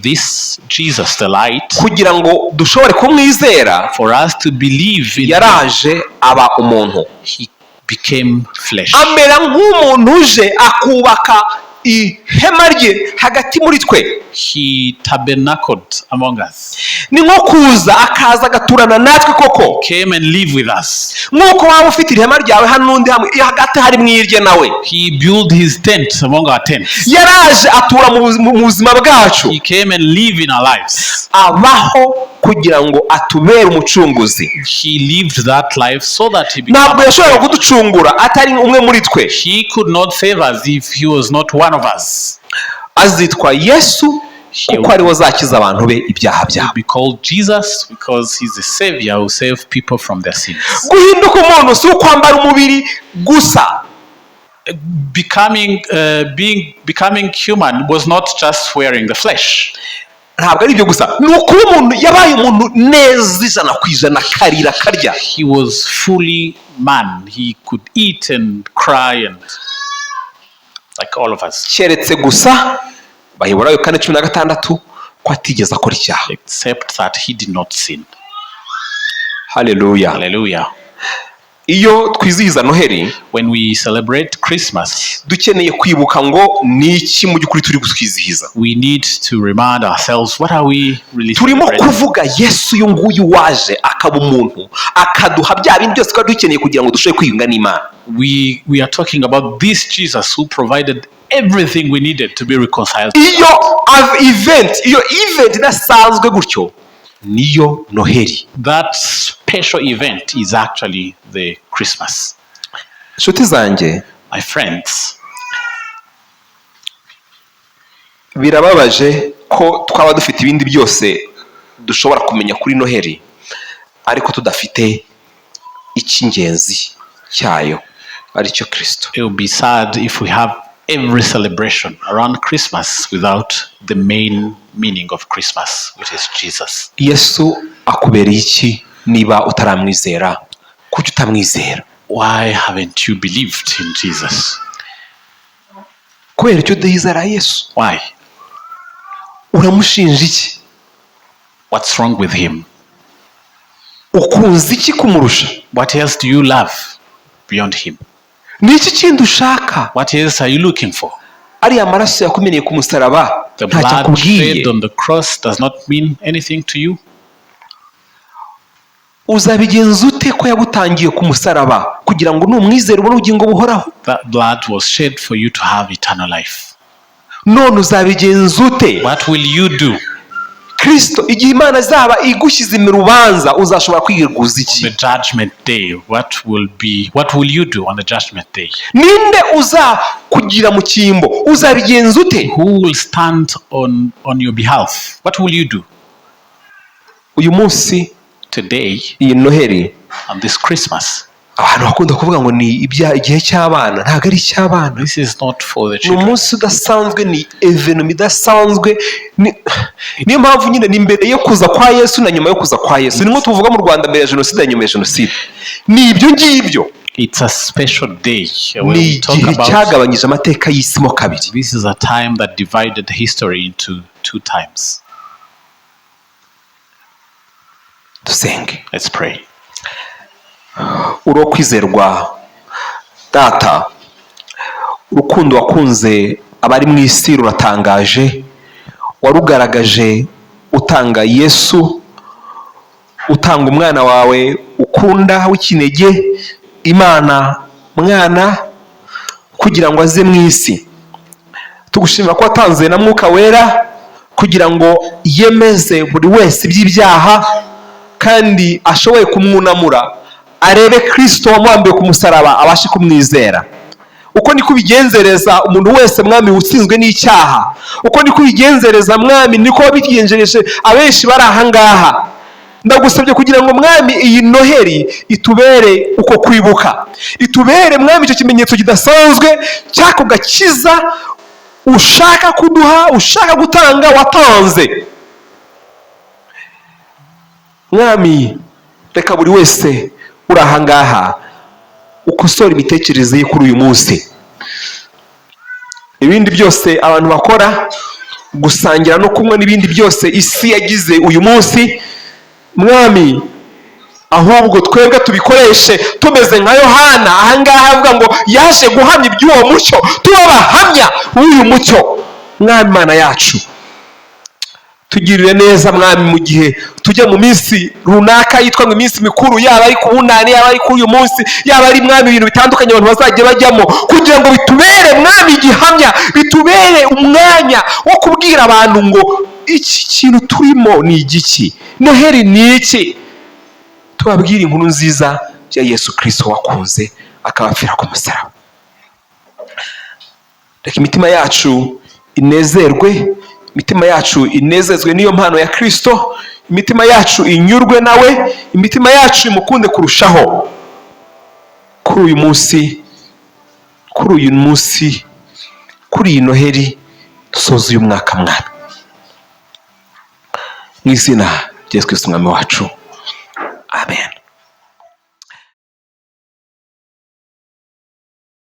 This Jesus, the light, kugira ngo dushobore kumwizera, for us to believe in him, yaraje aba umuntu, he became flesh. Amera nk'umuntu uje akubaka ihema rye hagati muri twe. He tabernacled among us, Ni nko kuza akaza agaturana natwe koko, came and lived with us. nk'uko waba ufite ihema ryawe hano n'undi hamwe hagati harimo irye nawe. He built his tent among our tents. Yaraje atura mu buzima bwacu. He came and lived in our lives. Abaho kugira ngo atubere umucunguzi. He lived that life so that he became. Ntabwo yashoboraga kuducungura atari umwe muri twe. He could not save us if he was not one of us. Azitwa Yesu. Kuko ariwe azakiza abantu be ibyaha byabo. Be called Jesus because he's the Savior who saves people from their sins. Guhinduka umuntu si ukwambara umubiri gusa. Becoming human was not just wearing the flesh. Ntabwo ari ibyo gusa, ni ukuba umuntu, yabaye umuntu neza 100%, akarira, akarya. He was fully man. He could eat and cry and like all of us, Keretse gusa Baheburayo 4:16 ko atigeze akora icyaha. Except that he did not sin. Haleluya. Hallelujah. Iyo twizihiza Noheli, When we celebrate Christmas, dukeneye kwibuka ngo ni iki mu by'ukuri turi gutwizihiza. We need to remind ourselves, what are we really Turimo celebrating? kuvuga Yesu uyu nguyu waje akaba umuntu, akaduha bya bindi byose twari dukeneye kugira ngo dushobore kwiyunga n'Imana. We are talking about this Jesus who provided everything we needed to be reconciled. Iyo event, iyo event idasanzwe gutyo niyo Noheli. That special event is actually the Christmas. Inshuti zanjye, My friends, birababaje ko twaba dufite ibindi byose dushobora kumenya kuri Noheli, ariko tudafite icy'ingenzi cyayo, aricyo Kirisito. It would be sad if we have every celebration around Christmas without the main meaning of Christmas, which is Jesus. Yesu akubereye iki niba utaramwizera? Kuki utamwizera? Why haven't you believed in Jesus? Kubera icyo udahizera Yesu? Why? Uramushinja iki? What's wrong with him? Ukunze iki kumurusha? What else do you love beyond him? Ni iki kindi ushaka? What else are you looking for? Ariya maraso yakumeneye ku musaraba The ntacyo blood akubwiye? shed on the cross does not mean anything to you? Uzabigenza ute ko yagutangiye ku musaraba kugira ngo numwizere ubone ubugingo buhoraho? That blood was shed for you to have eternal life. None uzabigenza ute? What will you do Kirisito, igihe Imana azaba igushyize mu rubanza, uzashobora kwireguza iki? the judgment day? What will you do on the judgment day? Ninde uzakugira mu cyimbo? Uzabigenza ute? Who will stand on your behalf? What will you do Uyu munsi, today iyi Noheli, on this Christmas? abantu bakunda kuvuga ngo ni igihe cy'abana. Ntabwo ari icy'abana. This is not for the Ni children. umunsi udasanzwe, ni événement idasanzwe. Niyo mpamvu nyine ni mbere yo kuza kwa Yesu na nyuma yo kuza kwa Yesu. Ni nko tuvuga mu Rwanda mbere ya jenoside na nyuma ya jenoside. Ni ibyo ngibyo. It's a special day when Ni we talk igihe about cyagabanyije amateka y'isi mo kabiri. This is a time that divided history into two times. Dusenge. Let's pray. Uri uwo kwizerwa, Data. Urukundo wakunze abari mu isi ruratangaje. Warugaragaje utanga Yesu, utanga umwana wawe ukunda w'ikinege, Imana Mwana, kugira ngo aze mu isi. Tugushimira ko watanze na Mwuka Wera kugira ngo yemeze buri wese iby'ibyaha, kandi ashoboye kumwunamura arebe Kirisito wamwambiwe ku musaraba, abashe kumwizera. Uko niko ubigenzereza umuntu wese, Mwami, utsinzwe n'icyaha. Uko niko ubigenzereza, Mwami, niko wabigenjereje abenshi bari aha ngaha. Ndagusabye kugira ngo, Mwami, iyi Noheli itubere uko kwibuka, itubere, Mwami, icyo kimenyetso kidasanzwe cy'ako gakiza ushaka kuduha, ushaka gutanga, watanze. Mwami, reka buri wese uri aha ngaha ukosora imitekerereze ye kuri uyu munsi. Ibindi byose abantu bakora, gusangira no kunywa n'ibindi byose isi yagize uyu munsi, Mwami, ahubwo twebwe tubikoreshe tumeze nka Yohana ahangaha avuga ngo yaje guhamya iby'uwo mucyo, tuba abahamya b'uyu mucyo. Mwami Imana yacu, tugirire neza, Mwami, mu gihe tujya mu minsi runaka yitwa ngo iminsi mikuru, yaba ari ku Bunani, yaba ari kuri uyu munsi, yaba ari, Mwami, ibintu bitandukanye abantu bazajya bajyamo, kugira ngo bitubere, Mwami, igihamya, bitubere umwanya wo kubwira abantu ngo iki kintu turimo ni igiki? Noheli ni iki? Tubabwire inkuru nziza ya Yesu Kirisito wakunze akabapfira ku musaraba. Reka imitima yacu inezerwe. Imitima yacu inezezwe n'iyo mpano ya Kristo, imitima yacu inyurwe nawe, imitima yacu imukunde kurushaho kuri uyu munsi, kuri uyu munsi, kuri iyi Noheli dusoza uyu mwaka. Mwami, mu izina rya Yesu Kristo Umwami wacu, amen.